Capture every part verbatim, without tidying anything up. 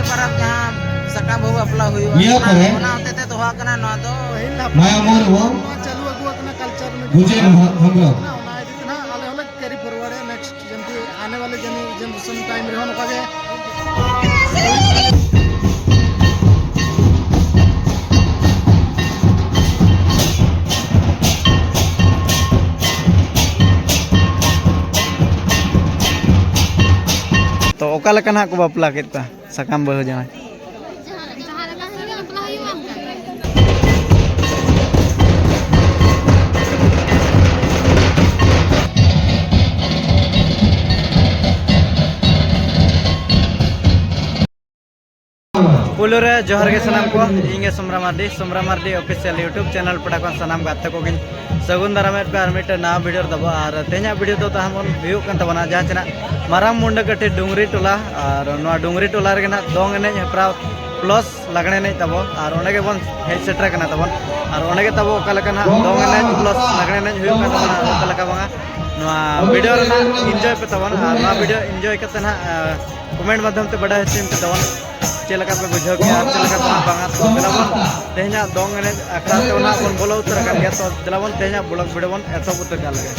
ᱯᱚᱨᱚᱵᱽ ᱡᱟᱦᱟᱸ ᱥᱟᱠᱟᱢ ᱵᱟᱹᱦᱩ ᱵᱟᱯᱞᱟ ᱦᱩᱭᱩᱜᱼᱟ, ᱱᱤᱭᱟᱹ ᱚᱱᱟ, ᱯᱚᱨᱮ ᱚᱱᱟ ᱦᱚᱛᱮ ᱛᱮ ᱫᱚᱦᱚ ᱟᱠᱟᱱᱟ ᱱᱚᱣᱟ ᱫᱚ᱾ ᱯᱟᱹᱦᱤᱞ ᱦᱟᱯᱲᱟᱢ ᱢᱟᱭᱟ ᱢᱩᱨᱢᱩ, ᱠᱚ ᱱᱚᱣᱟ ᱪᱟᱹᱞᱩ ᱟᱹᱜᱩ ᱟᱠᱟᱱᱟ, ᱠᱟᱞᱪᱟᱨ ᱢᱮᱱᱟᱜᱼᱟ᱾ ᱜᱩᱡᱮᱱ ᱦᱮᱢᱵᱨᱚᱢ᱾ ᱚᱱᱟ ᱤᱫᱤ ᱛᱮ ᱱᱟᱦᱟᱜ ᱟᱞᱮ ᱦᱚᱸᱞᱮ ᱠᱮᱨᱤ ᱯᱷᱚᱨᱣᱟᱨᱰ ᱱᱮᱠᱥᱴ ᱡᱮᱱ ᱟᱱᱮ ᱣᱟᱞᱮ ᱡᱮᱱ-, ᱡᱮᱱᱟᱨᱮᱥᱚᱱ ᱴᱟᱭᱤᱢ ᱨᱮᱦᱚᱸ ᱱᱚᱝᱠᱟ ᱜᱮ᱾ ᱛᱚ, ᱚᱠᱟ ᱞᱮᱠᱟ ᱱᱟᱦᱟᱜ ᱠᱚ ᱵᱟᱯᱞᱟ ᱠᱮᱫ ᱠᱚᱣᱟ ᱥᱟᱠᱟᱢ ᱵᱟᱹᱦᱩ ᱡᱟᱶᱟᱭ? ᱡᱟᱦᱟᱸ ᱞᱮᱠᱟ ᱦᱩᱭᱩᱜᱼᱟ, ᱵᱟᱯᱞᱟ ᱦᱩᱭᱩᱜᱼᱟ ᱚᱱᱠᱟ ᱜᱮ᱾ ᱯᱳᱭᱞᱳ ᱨᱮ ᱡᱚᱦᱟᱨ ᱜᱮ ᱥᱟᱱᱟᱢ ᱠᱚ, ᱤᱧ ᱜᱮ Somra Mardi, Somra Mardi official YouTube channel ᱯᱟᱦᱴᱟ ᱠᱷᱚᱱ ᱥᱟᱱᱟᱢ ᱜᱟᱛᱮ ᱠᱚᱜᱮᱧ ᱥᱟᱹᱜᱩᱱ ᱫᱟᱨᱟᱢᱮᱫ ᱯᱮ ᱟᱨ ᱢᱤᱫᱴᱮᱱ ᱱᱟᱣᱟ ᱵᱷᱤᱰᱤᱭᱳ ᱨᱮ ᱛᱟᱵᱚ᱾ ᱟᱨ ᱛᱮᱦᱮᱧᱟᱜ ᱵᱷᱤᱰᱤᱭᱳ ᱫᱚ ᱛᱟᱦᱮᱸ ᱵᱚᱱ ᱦᱩᱭᱩᱜ ᱠᱟᱱ ᱛᱟᱵᱚᱱᱟ ᱡᱟᱦᱟᱸ ᱪᱮ ᱱᱟᱜ ᱢᱟᱨᱟᱝ ᱢᱩᱱᱰᱟᱹ ᱠᱟᱹᱴᱷᱤ ᱰᱩᱝᱨᱤ ᱴᱚᱞᱟ, ᱟᱨ ᱱᱚᱣᱟ ᱰᱩᱝᱨᱤ ᱴᱚᱞᱟ ᱨᱮᱜᱮ ᱱᱟᱜ ᱫᱚᱝ ᱮᱱᱮᱡ ᱦᱮᱯᱨᱟᱣ ᱯᱞᱟᱥ ᱞᱟᱜᱽᱬᱮ ᱮᱱᱮᱡ ᱛᱟᱵᱚ, ᱟᱨ ᱚᱸᱰᱮ ᱜᱮᱵᱚᱱ ᱦᱮᱡ ᱥᱮᱴᱮᱨ ᱠᱟᱱᱟ ᱛᱟᱵᱚᱱ᱾ ᱟᱨ ᱚᱸᱰᱮ ᱜᱮ ᱛᱟᱵᱚ ᱚᱠᱟ ᱞᱮᱠᱟ ᱱᱟᱜ ᱫᱚᱝ ᱮᱱᱮᱡ ᱯᱞᱟᱥ ᱞᱟᱜᱽᱬᱮ ᱮᱱᱮᱡ ᱦᱩᱭᱩᱜ ᱠᱟᱱ ᱛᱟᱵᱚᱱᱟ, ᱚᱠᱟ ᱞᱮᱠᱟ ᱵᱟᱝᱟ, ᱱᱚᱣᱟ ᱵᱷᱤᱰᱤᱭᱳ ᱨᱮᱱᱟᱜ ᱤᱱᱡᱚᱭ ᱯᱮ ᱛᱟᱵᱚᱱ᱾ ᱟᱨ ᱱᱚᱣᱟ ᱵᱷᱤᱰᱤᱭᱳ ᱤᱱᱡᱚᱭ ᱠᱟᱛᱮ ᱱᱟᱜ, ᱟᱸ, ᱠᱚᱢᱮᱱᱴ ᱢᱟᱫᱽᱫᱷᱚᱢ ᱛᱮ ᱵᱟᱰᱟᱭ ᱦᱚᱪᱚᱧ ᱯᱮ ᱛᱟᱵᱚᱱ, ᱪᱮᱫ ᱞᱮᱠᱟ ᱯᱮ ᱵᱩᱡᱷᱟᱹᱣ ᱠᱮᱜᱼᱟ ᱟᱨ ᱪᱮᱫ ᱞᱮᱠᱟ ᱯᱮ ᱵᱟᱝᱟ᱾ ᱛᱚ ᱫᱮᱞᱟ ᱵᱚᱱ ᱛᱮᱦᱮᱧᱟᱜ ᱫᱚᱝ ᱮᱱᱮᱡ ᱟᱠᱷᱲᱟ ᱛᱮ ᱱᱟᱜ ᱵᱚᱱ ᱵᱚᱞᱚ ᱩᱛᱟᱹᱨ ᱟᱠᱟᱱ ᱜᱮᱭᱟ᱾ ᱛᱚ ᱫᱮᱞᱟ ᱵᱚᱱ ᱛᱮᱦᱮᱧᱟᱜ ᱵᱞᱚᱜ ᱵᱷᱤᱰᱤᱭᱳ ᱵᱚᱱ ᱮᱛᱚᱦᱚᱵ ᱩᱛᱟᱹᱨ ᱠᱟᱜ ᱞᱮᱜᱮ᱾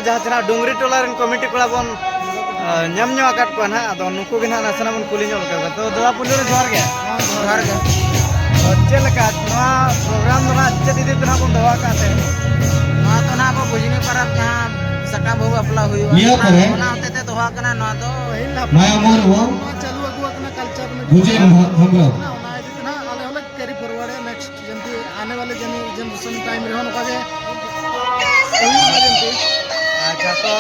ᱡᱟᱦᱟᱸ ᱛᱤᱱᱟᱹᱜ ᱰᱩᱝᱨᱤ ᱴᱚᱞᱟ ᱨᱮᱱ ᱠᱚᱢᱤᱴᱤ ᱠᱚᱲᱟ ᱵᱚᱱ, ᱟ, ᱧᱟᱢ ᱧᱚᱜ ᱟᱠᱟᱫ ᱠᱚᱣᱟ ᱱᱟᱦᱟᱜ, ᱟᱫᱚ ᱱᱩᱠᱩ ᱜᱮ ᱱᱟᱦᱟᱜ ᱱᱟᱥᱮᱱᱟᱜ ᱵᱚᱱ ᱠᱩᱞᱤ ᱧᱚᱜ ᱞᱮᱠᱟ ᱠᱚᱣᱟ᱾ ᱛᱚ ᱫᱟᱫᱟ, ᱯᱩᱭᱞᱩ ᱨᱮ ᱡᱚᱦᱟᱨ ᱜᱮ᱾ ᱡᱚᱦᱟᱨ ᱜᱮ᱾ ᱛᱚ ᱪᱮᱫ ᱞᱮᱠᱟ ᱱᱚᱣᱟ ᱯᱨᱳᱜᱨᱟᱢ ᱫᱚ ᱱᱟᱦᱟᱜ ᱪᱮᱫ ᱤᱫᱤ ᱛᱮ ᱱᱟᱦᱟᱜ ᱵᱚᱱ ᱫᱚᱦᱚ ᱟᱠᱟᱫ ᱛᱮ? ᱱᱚᱣᱟ ᱫᱚ ᱱᱟᱦᱟᱜ ᱟᱵᱚ ᱵᱩᱡᱽᱱᱤ ᱯᱟᱨᱟᱵᱽ ᱡᱟᱦᱟᱸ ᱥᱟᱠᱟᱢ ᱵᱟᱹᱦᱩ ᱵᱟᱯᱞᱟ ᱦᱩᱭᱩᱜᱼᱟ, ᱱᱤᱭᱟᱹ ᱚᱱᱟ, ᱯᱚᱨᱮ ᱚᱱᱟ ᱦᱚᱛᱮ ᱛᱮ ᱫᱚᱦᱚ ᱟᱠᱟᱱᱟ ᱱᱚᱣᱟ ᱫᱚ᱾ ᱯᱟᱹᱦᱤᱞ ᱦᱟᱯᱲᱟᱢ ᱢᱟᱭᱟ ᱢᱩᱨᱢᱩ, ᱱᱚᱣᱟ ᱪᱟᱹᱞᱩ ᱟᱹᱜᱩ ᱟᱠᱟᱱᱟ, ᱠᱟᱞᱪᱟᱨ ᱢᱤᱫ ᱵᱩᱡᱮᱱ ᱦᱮᱢᱵᱨᱚᱢ᱾ ᱚᱱᱟ ᱤᱫᱤ ᱛᱮ ᱱᱟᱦᱟᱜ ᱟᱞᱮ ᱦᱚᱸᱞᱮ ᱠᱮᱨᱤ ᱯᱷᱚᱨᱣᱟᱨᱰ ᱱᱮᱠᱥᱴ ᱡᱮᱢᱛᱤ ᱟᱱᱮ ᱣᱟᱞᱮ ᱡᱮᱱ-, ᱡᱮᱱᱟᱨᱮᱥᱚᱱ ᱴᱟᱭᱤᱢ ᱨᱮᱦᱚᱸ ᱱᱚᱝᱠᱟ ᱜᱮ ᱦᱩᱭᱩᱜ ᱢᱟ ᱡᱮᱢᱛᱤ᱾ ᱟᱪᱪᱷᱟ, ᱛᱚ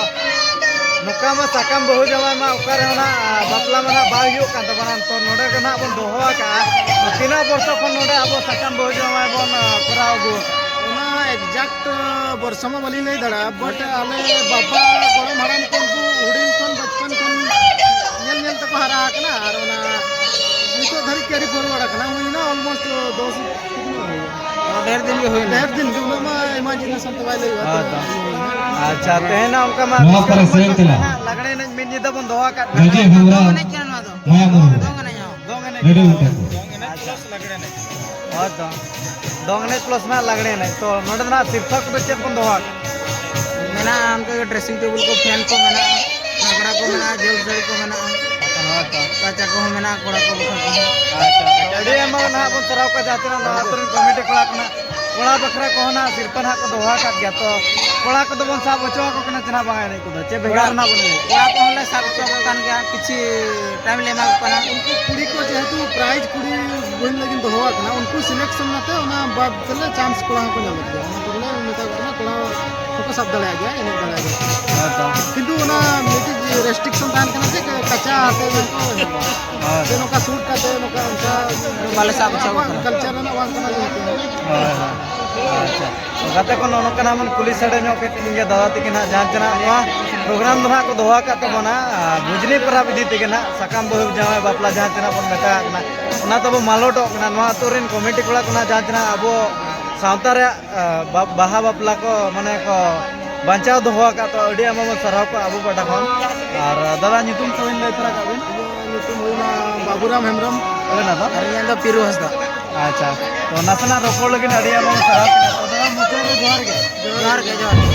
ᱱᱚᱝᱠᱟ ᱢᱟ ᱥᱟᱠᱟᱢ ᱵᱟᱹᱦᱩ ᱡᱟᱶᱟᱭ ᱢᱟ ᱚᱠᱟ ᱨᱮᱦᱚᱸ ᱱᱟᱜ, ᱟ, ᱵᱟᱯᱞᱟ ᱢᱟ ᱱᱟᱜ ᱵᱟᱭ ᱦᱩᱭᱩᱜ ᱠᱟᱱ ᱛᱟᱵᱚᱱᱟ, ᱛᱚ ᱱᱚᱰᱮ ᱜᱮ ᱱᱟᱜ ᱵᱚᱱ ᱫᱚᱦᱚ ᱟᱠᱟᱜᱼᱟ᱾ ᱛᱤᱱᱟᱹᱜ ᱵᱚᱨᱥᱚ ᱠᱷᱚᱱ ᱱᱚᱰᱮ ᱟᱵᱚ ᱥᱟᱠᱟᱢ ᱵᱟᱹᱦᱩ ᱡᱟᱶᱟᱭ ᱵᱚᱱ, ᱟ, ᱠᱚᱨᱟᱣ ᱟᱹᱜᱩ ᱟᱠᱟᱜᱼᱟ? ᱚᱱᱟ ᱮᱠᱡᱟᱠᱴ ᱵᱚᱨᱥᱚ ᱢᱟ ᱵᱟᱹᱞᱤᱧ ᱞᱟᱹᱭ ᱫᱟᱲᱮᱭᱟᱜᱼᱟ, ᱵᱟᱴ ᱟᱞᱮ ᱵᱟᱵᱟ ᱜᱚᱲᱚᱢ ᱦᱟᱲᱟᱢ ᱠᱷᱚᱱ ᱠᱚ ᱦᱩᱰᱤᱧ ᱠᱷᱚᱱ ᱵᱟᱪᱯᱚᱱ ᱠᱷᱚᱱ ᱧᱮᱞ ᱧᱮᱞ ᱛᱮᱠᱚ ᱦᱟᱨᱟ ᱟᱠᱟᱱᱟ, ᱟᱨ ᱚᱱᱟ ᱱᱤᱛᱚᱜ ᱫᱷᱟᱹᱨᱤᱡ ᱠᱮᱨᱤ ᱯᱷᱚᱨᱣᱟᱨᱰ ᱟᱠᱟᱱᱟ᱾ ᱦᱩᱭᱱᱟ ᱚᱞᱢᱳᱥᱴ ᱫᱚᱥ, ᱛᱤᱱᱟᱹᱜ ᱦᱩᱭᱱᱟ? ᱰᱷᱮᱨ ᱫᱤᱱ ᱜᱮ ᱦᱩᱭᱱᱟ᱾ ᱰᱷᱮᱨ ᱫᱤᱱ ᱜᱮ, ᱩᱱᱟᱹᱜ ᱢᱟ ᱤᱢᱟᱡᱤᱱᱮᱥᱚᱱ ᱛᱮ ᱵᱟᱭ ᱞᱟᱹᱭᱚᱜᱼᱟ᱾ ᱦᱳᱭ ᱛᱚ᱾ ᱟᱪᱪᱷᱟ, ᱛᱮᱦᱮᱧ ᱚᱱᱠᱟ ᱢᱟ ᱱᱚᱣᱟ ᱯᱚᱨᱮ ᱥᱮᱨᱮᱧ ᱛᱮᱞᱟ᱾ ᱞᱟᱜᱽᱲᱮ ᱮᱱᱮᱡ ᱢᱤᱫ ᱧᱤᱫᱟᱹ ᱵᱚᱱ ᱫᱚᱦᱚ ᱟᱠᱟᱫ ᱨᱟᱡᱮ ᱠᱟᱱᱟ᱾ ᱦᱮᱢᱵᱨᱚᱢ, ᱫᱚᱝ ᱮᱱᱮᱡ ᱠᱟᱱᱟ ᱱᱚᱣᱟ ᱫᱚ᱾ ᱢᱟᱭᱟ ᱢᱩᱨᱢᱩ᱾ ᱫᱚᱝ ᱮᱱᱮᱡ ᱦᱚᱸ᱾ ᱫᱚᱝ ᱮᱱᱮᱡ ᱨᱮᱰᱤ ᱠᱟᱱᱟ᱾ ᱩᱛᱟᱹᱨ ᱠᱚ᱾ ᱟᱪᱪᱷᱟ᱾ ᱦᱳᱭ ᱛᱚ᱾ ᱫᱚᱝ ᱮᱱᱮᱡ ᱯᱞᱟᱥ ᱱᱟᱜ ᱞᱟᱜᱽᱲᱮ ᱮᱱᱮᱡ᱾ ᱛᱚ ᱱᱚᱰᱮ ᱫᱚ ᱱᱟᱜ ᱥᱤᱨᱯᱷᱟᱹ ᱠᱚᱫᱚ ᱪᱮᱫ ᱵᱚᱱ ᱫᱚᱦᱚ ᱟᱠᱟᱫᱟ? ᱢᱮᱱᱟᱜᱼᱟ, ᱚᱱᱠᱟ ᱜᱮ ᱰᱨᱮᱥᱤᱝ ᱴᱮᱵᱤᱞ ᱠᱚ, ᱯᱷᱮᱱ ᱠᱚ ᱢᱮᱱᱟᱜᱼᱟ, ᱜᱷᱟᱜᱽᱨᱟ ᱠᱚ ᱢᱮᱱᱟᱜᱼᱟ, ᱡᱷᱟᱹᱞ ᱥᱟᱹᱲᱤ ᱠᱚ ᱢᱮᱱᱟᱜᱼᱟ, ᱦᱳᱭ ᱛᱚ᱾ ᱠᱟᱪᱟ ᱠᱚᱦᱚᱸ ᱢᱮᱱᱟᱜᱼᱟ, ᱠᱚᱲᱟ ᱠᱚ ᱵᱟᱠᱷᱨᱟ ᱠᱚᱦᱚᱸ᱾ ᱟᱪᱪᱷᱟ, ᱟᱪᱪᱷᱟ᱾ ᱟᱹᱰᱤ ᱟᱭᱢᱟ ᱱᱟᱦᱟᱜ ᱵᱚᱱ ᱥᱟᱨᱦᱟᱣ ᱠᱚᱣᱟ ᱡᱟᱦᱟᱸ ᱛᱤᱱᱟᱹᱜ ᱱᱚᱣᱟ ᱟᱹᱛᱩ ᱨᱮᱱ ᱠᱚᱢᱤᱴᱤ ᱠᱚᱲᱟ ᱠᱚ ᱱᱟᱦᱟᱜ, ᱠᱚᱲᱟ ᱵᱟᱠᱷᱨᱟ ᱠᱚᱦᱚᱸ ᱱᱟᱦᱟᱜ ᱥᱤᱨᱯᱟᱹ ᱱᱟᱦᱟᱜ ᱠᱚ ᱫᱚᱦᱚ ᱟᱠᱟᱫ ᱜᱮᱭᱟ᱾ ᱛᱚ ᱠᱚᱲᱟ ᱠᱚᱫᱚ ᱵᱚᱱ ᱥᱟᱵ ᱦᱚᱪᱚ ᱟᱠᱚ ᱠᱟᱱᱟ ᱪᱮ ᱱᱟᱦᱟᱜ ᱵᱟᱝᱟ ᱮᱱᱮᱡ ᱠᱚᱫᱚ? ᱪᱮ ᱵᱷᱮᱜᱟᱨ ᱱᱟᱦᱟᱜ ᱵᱚᱱ ᱮᱱᱮᱡ? ᱠᱚᱲᱟ ᱠᱚᱦᱚᱸ ᱞᱮ ᱥᱟᱵ ᱦᱚᱪᱚ ᱟᱠᱚ ᱠᱟᱱ ᱜᱮᱭᱟ, ᱠᱤᱪᱷᱤ ᱴᱟᱭᱤᱢ ᱞᱮ ᱮᱢᱟ ᱠᱚ ᱠᱟᱱᱟ᱾ ᱩᱱᱠᱩ ᱠᱩᱲᱤ ᱠᱚ ᱡᱮᱦᱮᱛᱩ ᱯᱨᱟᱭᱤᱡᱽ ᱠᱩᱲᱤ ᱵᱟᱹᱧ ᱞᱟᱹᱜᱤᱫ ᱫᱚᱦᱚ ᱟᱠᱟᱱᱟ, ᱩᱱᱠᱩ ᱥᱤᱞᱮᱠᱥᱚᱱ ᱠᱟᱛᱮ ᱚᱱᱟ ᱵᱟᱫ ᱛᱮᱞᱮ ᱪᱟᱱᱥ ᱠᱚᱲᱟ ᱦᱚᱸᱠᱚ ᱧᱟᱢᱮᱫ ᱜᱮᱭᱟ᱾ ᱚᱱᱟ ᱠᱚᱨᱮ ᱞᱮ ᱢᱮᱛᱟ ᱠᱚ ᱠᱟᱱᱟ, ᱠᱚᱲᱟ ᱦᱚᱸᱠᱚ ᱥᱟᱵ ᱫᱟᱲᱮᱭᱟᱜ ᱜᱮᱭᱟ, ᱮᱱᱮᱡ ᱫᱟᱲᱮᱭᱟᱜ ᱜᱮᱭᱟ᱾ ᱦᱮᱸ ᱛᱚ᱾ ᱠᱤᱱᱛᱩ ᱚᱱᱟ ᱢᱤᱫᱴᱤᱡ ᱨᱮᱥᱴᱨᱤᱠᱥᱚᱱ ᱛᱟᱦᱮᱱ ᱠᱟᱱᱟ ᱡᱮ ᱠᱟᱪᱟ ᱟᱛᱮ ᱜᱮᱠᱚ ᱮᱱᱮᱡᱼᱟ᱾ ᱦᱳᱭ᱾ ᱥᱮ ᱱᱚᱝᱠᱟ ᱥᱩᱴ ᱠᱟᱛᱮ ᱱᱚᱝᱠᱟ ᱚᱱᱠᱟ ᱵᱟᱞᱮ ᱥᱟᱵ ᱦᱚᱪᱚ ᱟᱠᱚ ᱟᱵᱚᱣᱟᱜ ᱠᱟᱱᱟ᱾ ᱠᱟᱞᱪᱟᱨ ᱨᱮᱱᱟᱜ ᱵᱟᱝ ᱠᱟᱱᱟ ᱡᱮᱦᱮᱛᱩ᱾ ᱦᱳᱭ, ᱦᱳᱭ᱾ ᱟᱪᱪᱷᱟ᱾ ᱜᱟᱛᱮ ᱠᱚ, ᱱᱚᱜᱼᱚ ᱱᱚᱝᱠᱟ ᱱᱟᱜ ᱵᱚᱱ ᱠᱩᱞᱤ ᱥᱟᱰᱮ ᱧᱚᱜ ᱠᱮᱫ ᱠᱤᱱ ᱜᱮᱭᱟ ᱫᱟᱫᱟ ᱛᱟᱹᱠᱤᱱ ᱦᱟᱸᱜ ᱡᱟᱦᱟᱸ ᱛᱤᱱᱟᱹᱜ ᱱᱚᱣᱟ ᱯᱨᱳᱜᱨᱟᱢ ᱫᱚ ᱱᱟᱦᱟᱜ ᱠᱚ ᱫᱚᱦᱚ ᱟᱠᱟᱫ ᱛᱟᱵᱚᱱᱟ, ᱟᱨ ᱵᱩᱡᱽᱱᱤ ᱯᱚᱨᱚᱵᱽ ᱤᱫᱤ ᱛᱮᱜᱮ ᱱᱟᱦᱟᱜ ᱥᱟᱠᱟᱢ ᱵᱟᱹᱦᱩ ᱡᱟᱶᱟᱭ ᱵᱟᱯᱞᱟ ᱡᱟᱦᱟᱸ ᱛᱤᱱᱟᱹᱜ ᱵᱚᱱ ᱢᱮᱛᱟᱜ ᱠᱟᱱᱟ, ᱚᱱᱟ ᱛᱟᱵᱚ ᱢᱟᱞᱚᱴᱚᱜ ᱠᱟᱱᱟ᱾ ᱱᱚᱣᱟ ᱟᱹᱛᱩ ᱨᱮᱱ ᱠᱚᱢᱤᱴᱤ ᱠᱚᱲᱟ ᱠᱚ ᱱᱟᱦᱟᱜ ᱡᱟᱦᱟᱸ ᱛᱤᱱᱟᱹᱜ ᱟᱵᱚ ᱥᱟᱶᱛᱟ ᱨᱮᱭᱟᱜ, ᱟ, ᱵᱟ-, ᱵᱟᱦᱟ ᱵᱟᱯᱞᱟ ᱠᱚ ᱢᱟᱱᱮ ᱠᱚ ᱵᱟᱧᱪᱟᱣ ᱫᱚᱦᱚ ᱟᱠᱟᱫ, ᱛᱚ ᱟᱹᱰᱤ ᱟᱭᱢᱟ ᱵᱚᱱ ᱥᱟᱨᱦᱟᱣ ᱠᱚᱣᱟ ᱟᱵᱚ ᱯᱟᱦᱴᱟ ᱠᱷᱚᱱ᱾ ᱟᱨ ᱫᱟᱫᱟ, ᱧᱩᱛᱩᱢ ᱠᱚ ᱵᱤᱱ ᱞᱟᱹᱭ ᱛᱚᱨᱟ ᱠᱟᱜ ᱵᱤᱱ? ᱤᱧᱟᱹᱜ ᱧᱩᱛᱩᱢ ᱦᱩᱭᱱᱟ ᱵᱟᱵᱩᱨᱟᱢ ᱦᱮᱢᱵᱨᱚᱢ᱾ ᱟᱵᱮᱱᱟᱜ ᱫᱚ? ᱟᱨ ᱤᱧᱟᱹᱜ ᱫᱚ ᱯᱤᱨᱩ ᱦᱟᱸᱥᱫᱟ᱾ ᱟᱪᱪᱷᱟ, ᱛᱚ ᱱᱟᱥᱮᱱᱟᱜ ᱨᱚᱯᱚᱲ ᱞᱟᱹᱜᱤᱫ ᱟᱹᱰᱤ ᱟᱭᱢᱟ ᱵᱚᱱ ᱥᱟᱨᱦᱟᱣ ᱠᱤᱱᱟ᱾ ᱛᱚ ᱫᱟᱫᱟ, ᱢᱩᱪᱟᱹᱫ ᱨᱮ ᱡᱚᱦᱟᱨ ᱜᱮ᱾ ᱡᱚᱦᱟᱨ ᱜᱮ, ᱡᱚᱦᱟᱨ ᱜᱮ᱾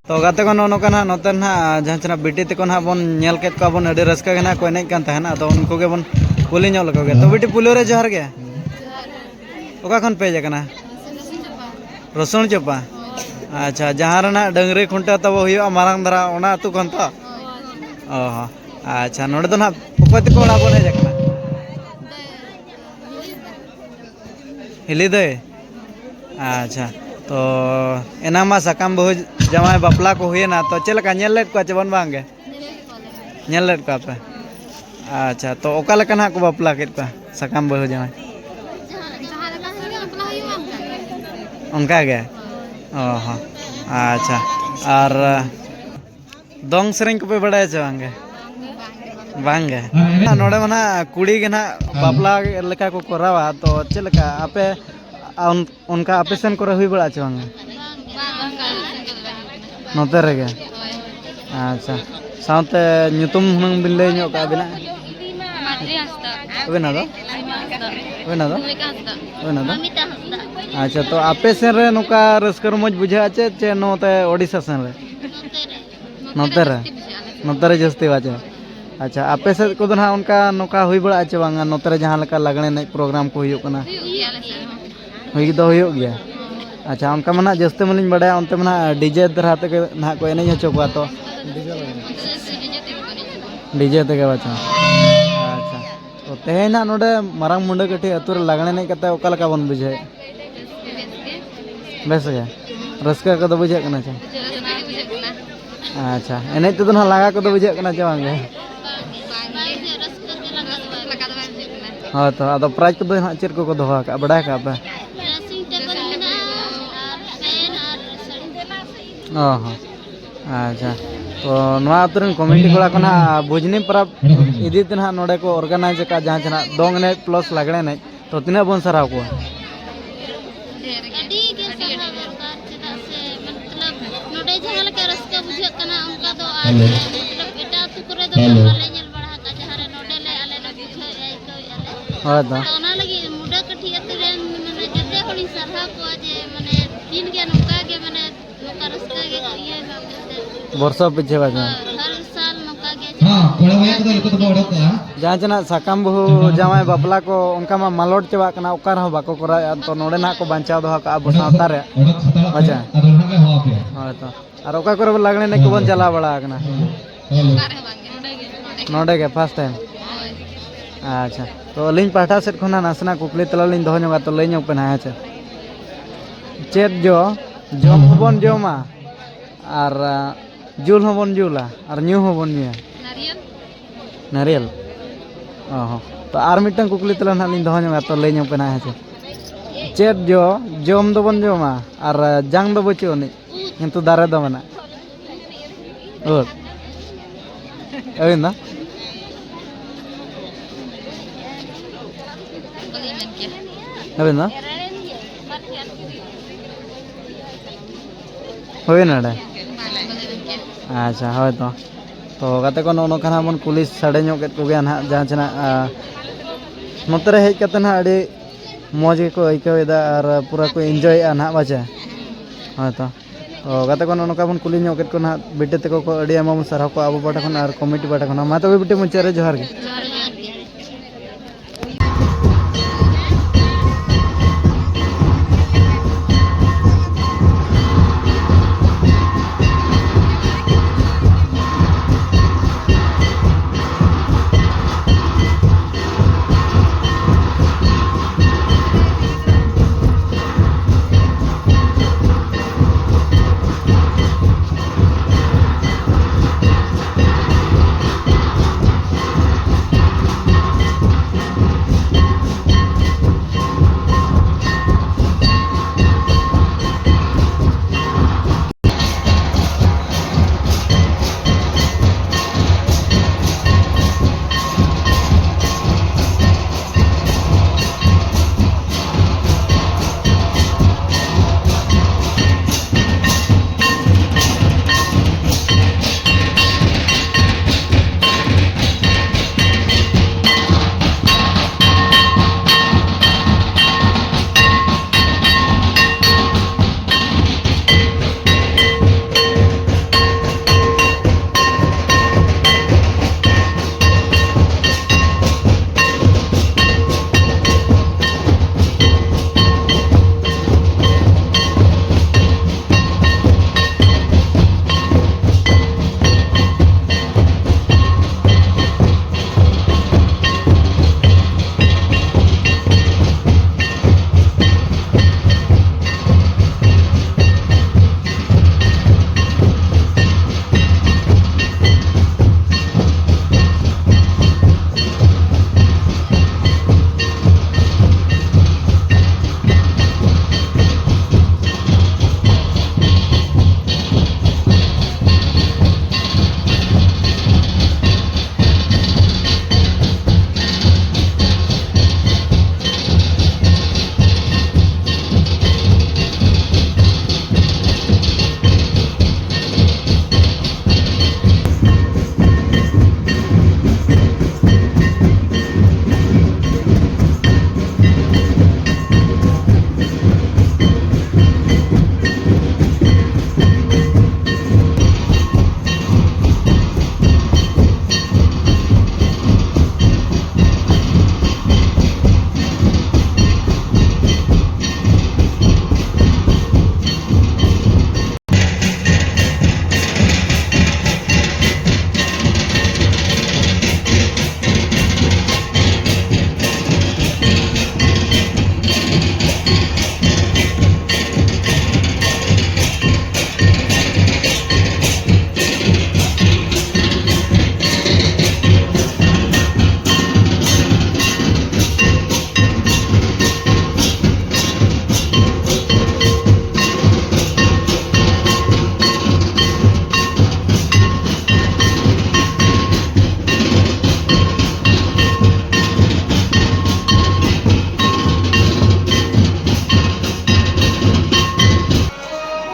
ᱛᱚ ᱜᱟᱛᱮ ᱠᱚ, ᱱᱚᱜᱼᱚ ᱱᱚᱝᱠᱟ ᱱᱟᱦᱟᱜ ᱱᱚᱛᱮ ᱱᱟᱦᱟᱜ ᱡᱟᱦᱟᱸ ᱪᱮᱱᱟᱜ ᱵᱤᱴᱤ ᱛᱟᱠᱚ ᱱᱟᱦᱟᱜ ᱵᱚᱱ ᱧᱮᱞ ᱠᱮᱫ ᱠᱚᱣᱟ ᱵᱚᱱ, ᱟᱹᱰᱤ ᱨᱟᱹᱥᱠᱟᱹ ᱜᱮ ᱱᱟᱦᱟᱜ ᱠᱚ ᱮᱱᱮᱡ ᱠᱟᱱ ᱛᱟᱦᱮᱱᱟ᱾ ᱟᱫᱚ ᱩᱱᱠᱩ ᱜᱮᱵᱚᱱ ᱠᱩᱞᱤ ᱧᱚᱜ ᱞᱮᱠᱚ ᱜᱮ᱾ ᱛᱚ ᱵᱤᱴᱤ, ᱯᱩᱭᱞᱩ ᱨᱮ ᱡᱚᱦᱟᱨ ᱜᱮ᱾ ᱚᱠᱟ ᱠᱷᱚᱱ ᱯᱮ ᱦᱮᱡ ᱟᱠᱟᱱᱟ? ᱨᱚᱥᱩᱱ ᱪᱚᱯᱟ᱾ ᱟᱪᱪᱷᱟ, ᱡᱟᱦᱟᱸ ᱨᱮᱱᱟᱜ ᱰᱟᱹᱝᱨᱤ ᱠᱷᱩᱱᱴᱟᱹᱣ ᱛᱟᱵᱚ ᱦᱩᱭᱩᱜᱼᱟ ᱢᱟᱨᱟᱝ ᱫᱷᱟᱨᱟ, ᱚᱱᱟ ᱟᱹᱛᱩ ᱠᱷᱚᱱ ᱛᱚ? ᱚ ᱦᱚᱸ᱾ ᱟᱪᱪᱷᱟ, ᱱᱚᱰᱮ ᱫᱚ ᱱᱟᱦᱟᱜ ᱚᱠᱚᱭ ᱛᱟᱠᱚ ᱚᱲᱟᱜ ᱵᱚᱱ ᱦᱮᱡ ᱟᱠᱟᱱᱟ? ᱦᱤᱞᱤ ᱫᱟᱹᱭ? ᱟᱪᱪᱷᱟ, ᱛᱚ ᱮᱱᱟᱝ ᱢᱟ ᱥᱟᱠᱟᱢ ᱵᱟᱹᱦᱩ ᱡᱟᱶᱟᱭ ᱵᱟᱯᱞᱟ ᱠᱚ ᱦᱩᱭᱮᱱᱟ, ᱛᱚ ᱪᱮᱫ ᱞᱮᱠᱟ ᱧᱮᱞ ᱞᱮᱫ ᱠᱚᱣᱟ ᱪᱮ ᱵᱟᱝ, ᱵᱟᱝ ᱜᱮ? ᱧᱮᱞ ᱞᱮᱫ ᱠᱚᱣᱟ ᱯᱮ? ᱟᱪᱪᱷᱟ, ᱛᱚ ᱚᱠᱟ ᱞᱮᱠᱟ ᱱᱟᱦᱟᱜ ᱠᱚ ᱵᱟᱯᱞᱟ ᱠᱮᱫ ᱠᱚᱣᱟ ᱥᱟᱠᱟᱢ ᱵᱟᱹᱦᱩ ᱡᱟᱶᱟᱭ? ᱚᱱᱠᱟ ᱜᱮ? ᱚ ᱦᱚᱸ, ᱟᱪᱪᱷᱟ᱾ ᱟᱨ ᱫᱚᱝ ᱥᱮᱨᱮᱧ ᱠᱚᱯᱮ ᱵᱟᱲᱟᱭᱟ ᱪᱮ ᱵᱟᱝ ᱜᱮ? ᱵᱟᱝ ᱜᱮ᱾ ᱱᱚᱰᱮ ᱢᱟ ᱱᱟᱦᱟᱜ ᱠᱩᱲᱤ ᱜᱮ ᱱᱟᱦᱟᱜ ᱵᱟᱯᱞᱟ ᱞᱮᱠᱟ ᱠᱚ ᱠᱚᱨᱟᱣᱟ, ᱛᱚ ᱪᱮᱫ ᱞᱮᱠᱟ ᱟᱯᱮ, ᱚᱱ-, ᱚᱱᱠᱟ ᱟᱯᱮ ᱥᱮᱱ ᱠᱚᱨᱮ ᱦᱩᱭ ᱵᱟᱲᱟᱜᱼᱟ ᱪᱮ ᱵᱟᱝ? ᱱᱚᱛᱮ ᱨᱮᱜᱮ? ᱟᱪᱪᱷᱟ, ᱥᱟᱶᱛᱮ ᱧᱩᱛᱩᱢ ᱦᱩᱱᱟᱹᱝ ᱵᱤᱱ ᱞᱟᱹᱭ ᱧᱚᱜ ᱠᱟᱜ ᱵᱤᱱᱟ? ᱢᱟᱫᱽᱨᱤ ᱦᱟᱸᱥᱫᱟ᱾ ᱟᱹᱵᱤᱱᱟᱜ ᱫᱚ? ᱥᱤᱢᱟ ᱦᱟᱸᱥᱫᱟ᱾ ᱟᱹᱵᱤᱱᱟᱜ ᱫᱚ? ᱢᱚᱞᱞᱤᱠᱟ ᱦᱟᱸᱥᱫᱟ᱾ ᱟᱹᱵᱤᱱᱟᱜ ᱫᱚ? ᱢᱚᱢᱤᱛᱟ ᱦᱟᱸᱥᱫᱟ᱾ ᱟᱪᱪᱷᱟ, ᱛᱚ ᱟᱯᱮ ᱥᱮᱱ ᱨᱮ ᱱᱚᱝᱠᱟ ᱨᱟᱹᱥᱠᱟᱹ ᱨᱚᱢᱚᱡᱽ ᱵᱩᱡᱷᱟᱹᱜᱼᱟ ᱪᱮ, ᱪᱮ ᱱᱚᱛᱮ ᱳᱰᱤᱥᱟ ᱥᱮᱱ ᱨᱮ? ᱱᱚᱛᱮ ᱨᱮ᱾ ᱱᱚᱛᱮ ᱨᱮ? ᱡᱟᱹᱥᱛᱤ ᱵᱩᱡᱷᱟᱹᱜᱼᱟ ᱟᱞᱮ ᱥᱮᱫ᱾ ᱱᱚᱛᱮ ᱨᱮ ᱡᱟᱹᱥᱛᱤ ᱵᱟᱪᱚ? ᱟᱪᱪᱷᱟ, ᱟᱯᱮ ᱥᱮᱫ ᱠᱚᱫᱚ ᱱᱟᱦᱟᱜ ᱚᱱᱠᱟ ᱱᱚᱝᱠᱟ ᱦᱩᱭ ᱵᱟᱲᱟᱜᱼᱟ ᱪᱮ ᱵᱟᱝᱟ, ᱱᱚᱛᱮ ᱨᱮ ᱡᱟᱦᱟᱸ ᱞᱮᱠᱟ ᱞᱟᱜᱽᱬᱮ ᱮᱱᱮᱡ ᱯᱨᱳᱜᱨᱟᱢ ᱠᱚ ᱦᱩᱭᱩᱜ ᱠᱟᱱᱟ? ᱦᱩᱭᱩᱜ ᱜᱮᱭᱟ ᱟᱞᱮ ᱥᱮᱫ ᱦᱚᱸ᱾ ᱦᱩᱭ ᱫᱚ ᱦᱩᱭᱩᱜ ᱜᱮᱭᱟ᱾ ᱟᱪᱪᱷᱟ, ᱚᱱᱠᱟ ᱢᱟ ᱱᱟᱦᱟᱜ ᱡᱟᱹᱥᱛᱤ ᱢᱟᱞᱤᱧ ᱵᱟᱲᱟᱭᱟ, ᱚᱱᱛᱮ ᱢᱟ ᱱᱟᱦᱟᱜ ᱰᱤᱡᱮ ᱫᱷᱟᱨᱟ ᱛᱮᱜᱮ ᱱᱟᱦᱟᱜ ᱠᱚ ᱮᱱᱮᱡ ᱦᱚᱪᱚ ᱠᱚᱣᱟ ᱛᱚ? ᱰᱤᱡᱮ ᱛᱮᱜᱮ ᱵᱟᱪᱚ? ᱟᱪᱪᱷᱟ, ᱛᱚ ᱛᱮᱦᱮᱧ ᱱᱟᱦᱟᱜ ᱱᱚᱰᱮ ᱢᱟᱨᱟᱝ ᱢᱩᱱᱰᱟᱹᱠᱟᱹᱴᱷᱤ ᱟᱹᱛᱩ ᱨᱮ ᱞᱟᱜᱽᱬᱮ ᱮᱱᱮᱡ ᱠᱟᱛᱮ ᱚᱠᱟ ᱞᱮᱠᱟ ᱵᱚᱱ ᱵᱩᱡᱷᱟᱹᱣᱮᱫ? ᱵᱮᱥ ᱜᱮ᱾ ᱵᱮᱥ ᱜᱮ? ᱨᱟᱹᱥᱠᱟᱹ ᱠᱚᱫᱚ ᱵᱩᱡᱷᱟᱹᱜ ᱠᱟᱱᱟ ᱪᱮ? ᱨᱟᱹᱥᱠᱟᱹ ᱜᱮ ᱵᱩᱡᱷᱟᱹᱜ ᱠᱟᱱᱟ᱾ ᱟᱪᱪᱷᱟ, ᱮᱱᱮᱡ ᱛᱮᱫᱚ ᱱᱟᱦᱟᱜ ᱞᱟᱸᱜᱟ ᱠᱚᱫᱚ ᱵᱩᱡᱷᱟᱹᱜ ᱠᱟᱱᱟ ᱪᱮ ᱵᱟᱝ ᱜᱮ? ᱵᱟᱝ ᱜᱮ᱾ ᱨᱟᱹᱥᱠᱟᱹ ᱜᱮ ᱞᱟᱸᱜᱟ ᱫᱚ ᱵᱟᱭ ᱞᱟᱸᱜᱟ ᱫᱚ ᱵᱟᱭ ᱵᱩᱡᱷᱟᱹᱜ ᱠᱟᱱᱟ᱾ ᱦᱳᱭ ᱛᱚ, ᱟᱫᱚ ᱯᱨᱟᱭᱤᱡᱽ ᱠᱚᱫᱚ ᱱᱟᱦᱟᱜ ᱪᱮᱫ ᱠᱚᱠᱚ ᱫᱚᱦᱚ ᱟᱠᱟᱫᱼᱟ, ᱵᱟᱰᱟᱭ ᱟᱠᱟᱫᱼᱟ ᱯᱮ? ᱰᱨᱮᱥᱤᱝ ᱴᱮᱵᱚᱞ ᱢᱮᱱᱟᱜᱼᱟ ᱟᱨ ᱯᱮᱱ ᱟᱨ ᱥᱟᱹᱲᱤ᱾ ᱚ ᱦᱚᱸ᱾ ᱟᱪᱪᱷᱟ, ᱛᱚ ᱱᱚᱣᱟ ᱟᱹᱛᱩ ᱨᱮᱱ ᱠᱚᱢᱤᱴᱤ ᱠᱚᱲᱟ ᱠᱚ ᱱᱟᱦᱟᱜ ᱵᱷᱩᱡᱽᱱᱤ ᱯᱚᱨᱚᱵᱽ ᱤᱫᱤ ᱛᱮ ᱱᱟᱦᱟᱜ ᱱᱚᱰᱮ ᱠᱚ ᱚᱨᱜᱟᱱᱟᱭᱤᱡᱽ ᱟᱠᱟᱫ ᱡᱟᱦᱟᱸ ᱪᱮ ᱱᱟᱦᱟᱜ ᱫᱚᱝ ᱮᱱᱮᱡ ᱯᱞᱟᱥ ᱞᱟᱜᱽᱬᱮ ᱮᱱᱮᱡ, ᱛᱚ ᱛᱤᱱᱟᱹᱜ ᱵᱚᱱ ᱥᱟᱨᱦᱟᱣ ᱠᱚᱣᱟ? ᱟᱹᱰᱤ ᱜᱮ ᱥᱟᱨᱦᱟᱣ ᱫᱚᱨᱠᱟᱨ, ᱪᱮᱫᱟᱜ ᱥᱮ ᱢᱚᱛᱞᱚᱵ ᱱᱚᱰᱮ ᱡᱟᱦᱟᱸ ᱞᱮᱠᱟ ᱨᱟᱹᱥᱠᱟᱹ ᱵᱩᱡᱷᱟᱹᱜ ᱠᱟᱱᱟ ᱚᱱᱠᱟ ᱫᱚ ᱟᱨ ᱢᱚᱛᱞᱚᱵ ᱮᱴᱟᱜ ᱟᱹᱛᱩ ᱠᱚᱨᱮ ᱫᱚ ᱵᱟᱞᱮ ᱧᱮᱞ ᱵᱟᱲᱟ ᱟᱠᱟᱫ, ᱡᱟᱦᱟᱸ ᱨᱮ ᱱᱚᱰᱮ ᱞᱮ ᱟᱞᱮ ᱞᱮ ᱵᱩᱡᱷᱟᱹᱣᱮᱫᱼᱟ, ᱟᱹᱭᱠᱟᱹᱣᱮᱫᱼᱟ ᱞᱮ᱾ ᱦᱳᱭ ᱛᱚ᱾ ᱟᱫᱚ ᱚᱱᱟ ᱞᱟᱹᱜᱤᱫ ᱢᱩᱰᱟᱹ ᱠᱟᱹᱴᱷᱤ ᱟᱹᱛᱩ ᱨᱮᱱ ᱢᱟᱱᱮ ᱡᱚᱛᱚ ᱦᱚᱲᱤᱧ ᱥᱟᱨᱦᱟᱣ ᱠᱚᱣᱟ ᱡᱮ ᱢᱟᱱᱮ ᱫᱤᱱ ᱜᱮ ᱱᱚᱝᱠᱟ ᱜᱮ ᱢᱟᱱᱮ ᱱᱚᱝᱠᱟ ᱨᱟᱹᱥᱠᱟᱹ ᱜᱮ ᱤᱭᱟᱹᱭ ᱢᱟ᱾ ᱵᱚᱨᱥᱚ ᱯᱤᱪᱷᱮ ᱵᱟᱡᱟᱣ᱾ ᱦᱟᱨ ᱥᱟᱞ ᱱᱚᱝᱠᱟ ᱜᱮ ᱦᱚᱸ, ᱠᱚᱲᱟ ᱵᱚᱭᱦᱟ ᱠᱚᱫᱚ ᱡᱚᱛᱚ ᱫᱚᱠᱚ ᱚᱰᱚᱠᱚᱜᱼᱟ᱾ ᱡᱟᱦᱟᱸ ᱪᱮᱱᱟᱜ ᱥᱟᱠᱟᱢ ᱵᱟᱹᱦᱩ ᱡᱟᱶᱟᱭ ᱵᱟᱯᱞᱟ ᱠᱚ ᱚᱱᱠᱟ ᱢᱟ ᱢᱟᱞᱚᱴ ᱪᱟᱵᱟᱜ ᱠᱟᱱᱟ, ᱚᱠᱟ ᱨᱮᱦᱚᱸ ᱵᱟᱠᱚ ᱠᱚᱨᱟᱣᱮᱫᱼᱟ᱾ ᱛᱚ ᱱᱚᱰᱮ ᱱᱟᱦᱟᱜ ᱠᱚ ᱵᱟᱧᱪᱟᱣ ᱫᱚᱦᱚ ᱠᱟᱜᱼᱟ ᱟᱵᱚ ᱥᱟᱶᱛᱟ ᱨᱮᱭᱟᱜ᱾ ᱚᱰᱚᱠ ᱦᱟᱛᱟᱲᱚᱜ ᱯᱮ, ᱟᱪᱪᱷᱟ᱾ ᱟᱫᱚ ᱱᱚᱰᱮ ᱜᱮ ᱦᱚᱦᱚ ᱟᱯᱮᱭᱟ᱾ ᱦᱳᱭ ᱛᱚ᱾ ᱟᱨ ᱚᱠᱟ ᱠᱚᱨᱮ ᱵᱚᱱ ᱞᱟᱜᱽᱬᱮ ᱮᱱᱮᱡ ᱠᱚᱵᱚᱱ ᱪᱟᱞᱟᱣ ᱵᱟᱲᱟ ᱟᱠᱟᱱᱟ? ᱦᱳᱭ᱾ ᱱᱚᱰᱮ ᱜᱮ ᱯᱷᱟᱥᱴ ᱴᱟᱭᱤᱢ? ᱟᱪᱪᱷᱟ, ᱛᱚ ᱟᱹᱞᱤᱧ ᱯᱟᱦᱴᱟ ᱥᱮᱫ ᱠᱷᱚᱱᱟᱜ ᱱᱟᱥᱮᱱᱟᱜ ᱠᱩᱠᱞᱤ ᱛᱮᱞᱟ ᱞᱤᱧ ᱫᱚᱦᱚ ᱧᱚᱜᱟ, ᱛᱚ ᱞᱟᱹᱭ ᱧᱚᱜ ᱯᱮ ᱱᱟᱦᱟᱜ, ᱦᱮᱸ ᱪᱮ? ᱪᱮᱫ ᱡᱚ ᱡᱚᱢ ᱦᱚᱸᱵᱚᱱ ᱡᱚᱢᱟ ᱟᱨ, ᱟ, ᱡᱩᱞ ᱦᱚᱸᱵᱚᱱ ᱡᱩᱞᱟ ᱟᱨ ᱧᱩ ᱦᱚᱸᱵᱚᱱ ᱧᱩᱭᱟ? ᱱᱟᱨᱤᱭᱮᱞ᱾ ᱱᱟᱨᱤᱭᱮᱞ? ᱚ ᱦᱚᱸ᱾ ᱛᱚ ᱟᱨ ᱢᱤᱫᱴᱟᱝ ᱠᱩᱠᱞᱤ ᱛᱮᱞᱟ ᱱᱟᱦᱟᱜ ᱞᱤᱧ ᱫᱚᱦᱚ ᱧᱚᱜᱟ, ᱛᱚ ᱞᱟᱹᱭ ᱧᱚᱜ ᱯᱮ ᱱᱟᱦᱟᱜ, ᱦᱮᱸ ᱪᱮ? ᱪᱮᱫ ᱡᱚ ᱡᱚᱢ ᱫᱚᱵᱚᱱ ᱡᱚᱢᱟ ᱟᱨ ᱡᱟᱝ ᱫᱚ ᱵᱟᱹᱪᱩᱜ ᱟᱹᱱᱤᱡ, ᱠᱤᱱᱛᱩ ᱫᱟᱨᱮ ᱫᱚ ᱢᱮᱱᱟᱜ? ᱩᱫ᱾ ᱟᱹᱵᱤᱱ ᱫᱚ? ᱵᱟᱹᱞᱤᱧ ᱢᱮᱱ ᱠᱮᱭᱟ᱾ ᱟᱹᱵᱤᱱ ᱫᱚ? ᱦᱩᱭ ᱱᱚᱰᱮ᱾ ᱵᱟᱹᱞᱤᱧ ᱢᱮᱱ ᱠᱮᱭᱟ᱾ ᱟᱪᱪᱷᱟ, ᱦᱳᱭ ᱛᱚ᱾ ᱛᱚ ᱜᱟᱛᱮ ᱠᱚ, ᱱᱚᱜᱼᱚ ᱱᱚᱝᱠᱟ ᱱᱟᱦᱟᱜ ᱵᱚᱱ ᱠᱩᱞᱤ ᱥᱟᱰᱮ ᱧᱚᱜ ᱠᱮᱫ ᱠᱚᱜᱮᱭᱟ ᱱᱟᱦᱟᱜ, ᱡᱟᱦᱟᱸ ᱪᱮ ᱱᱟᱦᱟᱜ, ᱟ, ᱱᱚᱛᱮ ᱨᱮ ᱦᱮᱡ ᱠᱟᱛᱮ ᱱᱟᱦᱟᱜ ᱟᱹᱰᱤ ᱢᱚᱡᱽ ᱜᱮᱠᱚ ᱟᱹᱭᱠᱟᱹᱣ ᱮᱫᱟ ᱟᱨ ᱯᱩᱨᱟᱹ ᱠᱚ ᱮᱱᱡᱚᱭᱮᱫᱼᱟ ᱱᱟᱦᱟᱜ, ᱵᱟᱪᱮ? ᱦᱳᱭ ᱛᱚ᱾ ᱛᱚ ᱜᱟᱛᱮ ᱠᱚ, ᱱᱚᱜᱼᱚ ᱱᱚᱝᱠᱟ ᱵᱚᱱ ᱠᱩᱞᱤ ᱧᱚᱜ ᱠᱮᱫ ᱠᱚ ᱱᱟᱦᱟᱜ, ᱵᱤᱴᱤ ᱛᱟᱠᱚ ᱠᱚ ᱟᱹᱰᱤ ᱟᱭᱢᱟ ᱵᱚᱱ ᱥᱟᱨᱦᱟᱣ ᱠᱚᱣᱟ ᱟᱵᱚ ᱯᱟᱦᱴᱟ ᱠᱷᱚᱱ ᱟᱨ ᱠᱚᱢᱤᱴᱤ ᱯᱟᱦᱴᱟ ᱠᱷᱚᱱ᱾ ᱢᱟ ᱛᱚᱵᱮ ᱵᱤᱴᱤ, ᱢᱩᱪᱟᱹᱫ ᱨᱮ ᱡᱚᱦᱟᱨ ᱜᱮ᱾ ᱡᱚᱦᱟᱨ ᱜᱮ᱾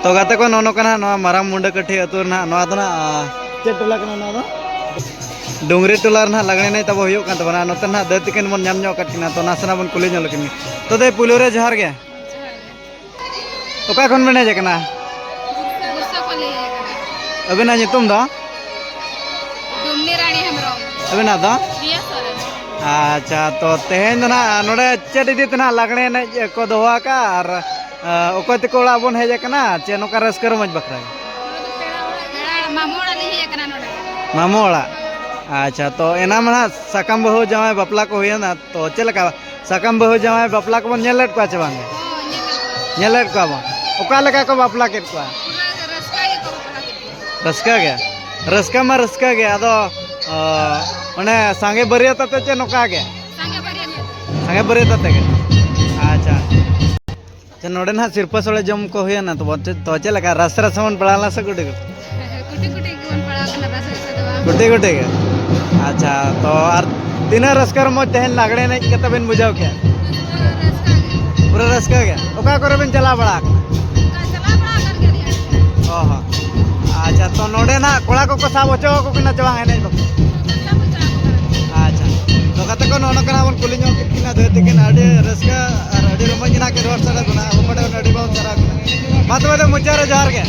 ᱛᱚ ᱜᱟᱛᱮ ᱠᱚ, ᱱᱚᱜᱼᱚ ᱱᱚᱝᱠᱟ ᱱᱟᱦᱟᱜ ᱱᱚᱣᱟ ᱢᱟᱨᱟᱝ ᱢᱩᱱᱰᱟᱹ ᱠᱟᱹᱴᱷᱤ ᱟᱹᱛᱩ ᱨᱮ ᱱᱟᱦᱟᱜ, ᱱᱚᱣᱟ ᱫᱚ ᱱᱟᱦᱟᱜ, ᱟᱸ, ᱪᱮᱫ ᱴᱚᱞᱟ ᱠᱟᱱᱟ ᱱᱚᱣᱟ ᱫᱚ? ᱰᱩᱝᱨᱤ ᱴᱚᱞᱟ ᱨᱮ ᱱᱟᱦᱟᱜ ᱞᱟᱜᱽᱬᱮ ᱮᱱᱮᱡ ᱛᱟᱵᱚ ᱦᱩᱭᱩᱜ ᱠᱟᱱ ᱛᱟᱵᱚᱱᱟ᱾ ᱱᱚᱛᱮ ᱱᱟᱦᱟᱜ ᱫᱟᱹᱭ ᱛᱤᱠᱤᱱ ᱵᱚᱱ ᱧᱟᱢ ᱧᱚᱜ ᱟᱠᱟᱫ ᱠᱤᱱᱟ, ᱛᱚ ᱱᱟᱥᱮᱱᱟᱜ ᱵᱚᱱ ᱠᱩᱞᱤ ᱧᱚᱜ ᱞᱮᱠᱤᱱ ᱜᱮ᱾ ᱛᱚ ᱫᱟᱹᱭ, ᱯᱩᱭᱞᱩ ᱨᱮ ᱡᱚᱦᱟᱨ ᱜᱮ᱾ ᱡᱚᱦᱟᱨ ᱜᱮ᱾ ᱚᱠᱟ ᱠᱷᱚᱱ ᱵᱮᱱ ᱦᱮᱡ ᱟᱠᱟᱱᱟ? ᱵᱩᱨᱥᱟ ᱠᱷᱚᱱ ᱞᱮ ᱦᱮᱡ ᱟᱠᱟᱱᱟ᱾ ᱟᱹᱵᱤᱱᱟᱜ ᱧᱩᱛᱩᱢ ᱫᱚ? ᱰᱩᱢᱱᱤ ᱨᱟᱱᱤ ᱦᱮᱢᱵᱨᱚᱢ᱾ ᱟᱹᱵᱤᱱᱟᱜ ᱫᱚ? ᱯᱤᱭᱟ ᱥᱚᱨᱮᱱ᱾ ᱟᱪᱪᱷᱟ, ᱛᱚ ᱛᱮᱦᱮᱧ ᱫᱚ ᱱᱟᱦᱟᱜ ᱱᱚᱰᱮ ᱪᱮᱫ ᱤᱫᱤ ᱛᱮ ᱱᱟᱦᱟᱜ ᱞᱟᱜᱽᱬᱮ ᱮᱱᱮᱡ ᱠᱚ ᱫᱚᱦᱚ ᱟᱠᱟᱫᱼᱟ? ᱟᱨ, ᱟᱸ, ᱚᱠᱚᱭ ᱛᱟᱠᱚ ᱚᱲᱟᱜ ᱵᱚᱱ ᱦᱮᱡ ᱟᱠᱟᱱᱟ ᱪᱮ ᱱᱚᱝᱠᱟ ᱨᱟᱹᱥᱠᱟᱹ ᱨᱚᱢᱚᱡᱽ ᱵᱟᱠᱷᱨᱟ ᱜᱮ? ᱯᱮᱲᱟ ᱚᱲᱟᱜ, ᱢᱟᱢᱚ ᱚᱲᱟᱜ ᱞᱤᱧ ᱦᱮᱡ ᱟᱠᱟᱱᱟ ᱱᱚᱰᱮ᱾ ᱢᱟᱢᱚ ᱚᱲᱟᱜ? ᱟᱪᱪᱷᱟ, ᱛᱚ ᱮᱱᱟᱱ ᱢᱟ ᱱᱟᱦᱟᱜ ᱥᱟᱠᱟᱢ ᱵᱟᱹᱦᱩ ᱡᱟᱶᱟᱭ ᱵᱟᱯᱞᱟ ᱠᱚ ᱦᱩᱭᱮᱱᱟ, ᱛᱚ ᱪᱮᱫ ᱞᱮᱠᱟ ᱥᱟᱠᱟᱢ ᱵᱟᱹᱦᱩ ᱡᱟᱶᱟᱭ ᱵᱟᱯᱞᱟ ᱠᱚᱵᱚᱱ ᱧᱮᱞ ᱞᱮᱫ ᱠᱚᱣᱟ ᱪᱮ ᱵᱟᱝ? ᱦᱚᱸ, ᱧᱮᱞ ᱞᱮᱫ ᱠᱚᱣᱟ᱾ ᱧᱮᱞ ᱞᱮᱫ ᱠᱚᱣᱟ ᱵᱚᱱ᱾ ᱚᱠᱟ ᱞᱮᱠᱟ ᱠᱚ ᱵᱟᱯᱞᱟ ᱠᱮᱫ ᱠᱚᱣᱟ? ᱯᱩᱨᱟᱹ ᱨᱟᱹᱥᱠᱟᱹ ᱜᱮᱠᱚ ᱵᱟᱯᱞᱟ ᱠᱮᱫ ᱠᱚᱣᱟ᱾ ᱨᱟᱹᱥᱠᱟᱹ ᱜᱮ? ᱨᱟᱹᱥᱠᱟᱹ ᱢᱟ ᱨᱟᱹᱥᱠᱟᱹ ᱜᱮ, ᱟᱫᱚ, ᱚ, ᱚᱱᱮ ᱥᱟᱸᱜᱮ ᱵᱟᱹᱨᱭᱟᱹᱛ ᱟᱛᱮ ᱪᱮ ᱱᱚᱝᱠᱟ ᱜᱮ? ᱥᱟᱸᱜᱮ ᱵᱟᱹᱨᱭᱟᱹᱛ ᱟᱛᱮ᱾ ᱥᱟᱸᱜᱮ ᱵᱟᱹᱨᱭᱟᱹᱛ ᱟᱛᱮ ᱜᱮ? ᱟᱪᱪᱷᱟ᱾ ᱟᱪᱪᱷᱟ, ᱱᱚᱰᱮ ᱱᱟᱦᱟᱜ ᱥᱤᱨᱯᱟᱹ ᱥᱳᱲᱮ ᱡᱚᱢ ᱠᱚ ᱦᱩᱭᱮᱱᱟ, ᱛᱚ ᱵᱚᱱ ᱪᱮᱫ, ᱛᱚ ᱪᱮᱫ ᱞᱮᱠᱟ ᱨᱟᱥᱮ ᱨᱟᱥᱮ ᱵᱚᱱ ᱯᱟᱲᱟᱣ ᱞᱮᱱᱟ ᱥᱮ ᱜᱩᱰᱤ ᱜᱩᱰᱤ? ᱠᱩᱴᱤ ᱠᱩᱴᱤ ᱜᱮᱵᱚᱱ ᱯᱟᱲᱟᱣ ᱠᱟᱱᱟ, ᱨᱟᱥᱮ ᱨᱟᱥᱮ ᱫᱚ ᱵᱟᱝ᱾ ᱠᱩᱴᱤ ᱠᱩᱴᱤ ᱜᱮ? ᱟᱪᱪᱷᱟ, ᱛᱚ ᱟᱨ ᱛᱤᱱᱟᱹᱜ ᱨᱟᱹᱥᱠᱟᱹ ᱨᱚᱢᱚᱡᱽ ᱛᱮᱦᱮᱧ ᱞᱟᱜᱽᱲᱮ ᱮᱱᱮᱡ ᱠᱟᱛᱮ ᱵᱮᱱ ᱵᱩᱡᱷᱟᱹᱣ ᱠᱮᱫ? ᱯᱩᱨᱟᱹ ᱨᱟᱹᱥᱠᱟᱹ ᱜᱮ᱾ ᱯᱩᱨᱟᱹ ᱨᱟᱹᱥᱠᱟᱹ ᱜᱮ? ᱚᱠᱟ ᱠᱚᱨᱮ ᱵᱮᱱ ᱪᱟᱞᱟᱣ ᱵᱟᱲᱟ ᱟᱠᱟᱱᱟ? ᱚᱱᱠᱟ ᱪᱟᱞᱟᱣ ᱵᱟᱲᱟ ᱟᱠᱟᱱ ᱜᱮᱭᱟ ᱞᱤᱧ ᱟᱹᱰᱤ ᱜᱟᱱ᱾ ᱚ ᱦᱚᱸ᱾ ᱟᱪᱪᱷᱟ, ᱛᱚ ᱱᱚᱰᱮ ᱱᱟᱜ ᱠᱚᱲᱟ ᱠᱚᱠᱚ ᱥᱟᱵ ᱦᱚᱪᱚ ᱟᱠᱚ ᱠᱟᱱᱟ ᱪᱮ ᱵᱟᱝ ᱮᱱᱮᱡ ᱵᱟᱠᱷᱨᱟ? ᱥᱟᱵ ᱦᱚᱪᱚ ᱟᱠᱚ ᱠᱟᱱᱟ᱾ ᱟᱪᱪᱷᱟ, ᱛᱚ ᱜᱟᱛᱮ ᱠᱚ, ᱱᱚᱜᱼᱚ ᱱᱚᱝᱠᱟᱱᱟᱜ ᱵᱚᱱ ᱠᱩᱞᱤ ᱧᱚᱜ ᱠᱮᱫ ᱠᱤᱱᱟ ᱫᱟᱹᱭ ᱛᱟᱹᱠᱤᱱ, ᱟᱹᱰᱤ ᱨᱟᱹᱥᱠᱟᱹ ᱟᱨ ᱟᱹᱰᱤ ᱨᱚᱢᱚᱡᱽ ᱜᱮ ᱱᱟᱜ ᱠᱤᱱ ᱨᱚᱲ ᱥᱟᱰᱮ ᱠᱟᱱᱟ᱾ ᱟᱵᱚ ᱯᱟᱦᱴᱟ ᱠᱷᱚᱱ ᱟᱹᱰᱤ ᱵᱚᱱ ᱥᱟᱨᱦᱟᱣ ᱠᱤᱱᱟ᱾ ᱢᱟ ᱛᱚᱵᱮ ᱫᱚ ᱢᱩᱪᱟᱹᱫ ᱨᱮ ᱡᱚᱦᱟᱨ ᱜᱮ᱾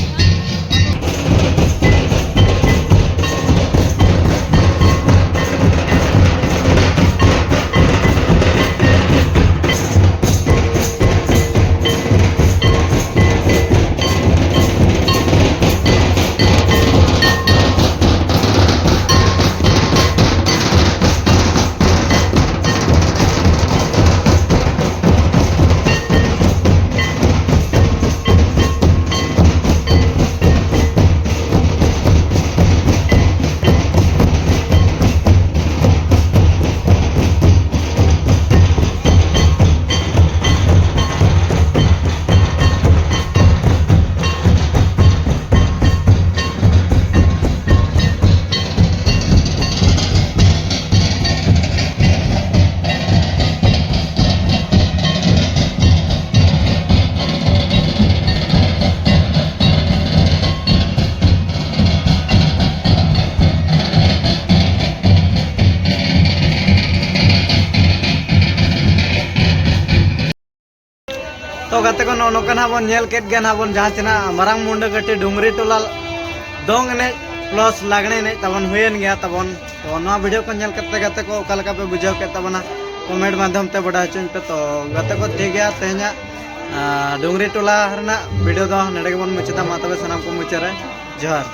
ᱛᱚ ᱜᱟᱛᱮ ᱠᱚ, ᱱᱚᱜᱼᱚ ᱱᱚᱝᱠᱟ ᱱᱟᱦᱟᱜ ᱵᱚᱱ ᱧᱮᱞ ᱠᱮᱫ ᱜᱮᱭᱟ ᱱᱟᱦᱟᱜ ᱵᱚᱱ ᱡᱟᱦᱟᱸ ᱪᱮ ᱱᱟᱦᱟᱜ ᱢᱟᱨᱟᱝ ᱢᱩᱱᱰᱟᱹ ᱜᱷᱟᱹᱴᱤ ᱰᱩᱝᱨᱤ ᱴᱚᱞᱟ ᱫᱚᱝ ᱮᱱᱮᱡ ᱯᱞᱟᱥ ᱞᱟᱜᱽᱬᱮ ᱮᱱᱮᱡ ᱛᱟᱵᱚᱱ ᱦᱩᱭᱮᱱ ᱜᱮᱭᱟ ᱛᱟᱵᱚᱱ᱾ ᱛᱚ ᱱᱚᱣᱟ ᱵᱷᱤᱰᱤᱭᱳ ᱠᱚ ᱧᱮᱞ ᱠᱟᱛᱮ ᱜᱟᱛᱮ ᱠᱚ ᱚᱠᱟ ᱞᱮᱠᱟ ᱯᱮ ᱵᱩᱡᱷᱟᱹᱣ ᱠᱮᱫ ᱛᱟᱵᱚᱱᱟ, ᱠᱚᱢᱮᱱᱴ ᱢᱟᱫᱽᱫᱷᱚᱢ ᱛᱮ ᱵᱟᱰᱟᱭ ᱦᱚᱪᱚᱧ ᱯᱮ᱾ ᱛᱚ ᱜᱟᱛᱮ ᱠᱚ, ᱴᱷᱤᱠ ᱜᱮᱭᱟ, ᱛᱮᱦᱮᱧᱟᱜ ᱟᱨ ᱰᱩᱝᱨᱤ ᱴᱚᱞᱟ ᱨᱮᱱᱟᱜ ᱵᱷᱤᱰᱤᱭᱳ ᱫᱚ ᱱᱚᱰᱮ ᱜᱮᱵᱚᱱ ᱢᱩᱪᱟᱹᱫᱟ᱾ ᱢᱟ ᱛᱚᱵᱮ ᱥᱟᱱᱟᱢ ᱠᱚ ᱢᱩᱪᱟᱹᱫ ᱨᱮ ᱡᱚᱦᱟᱨ᱾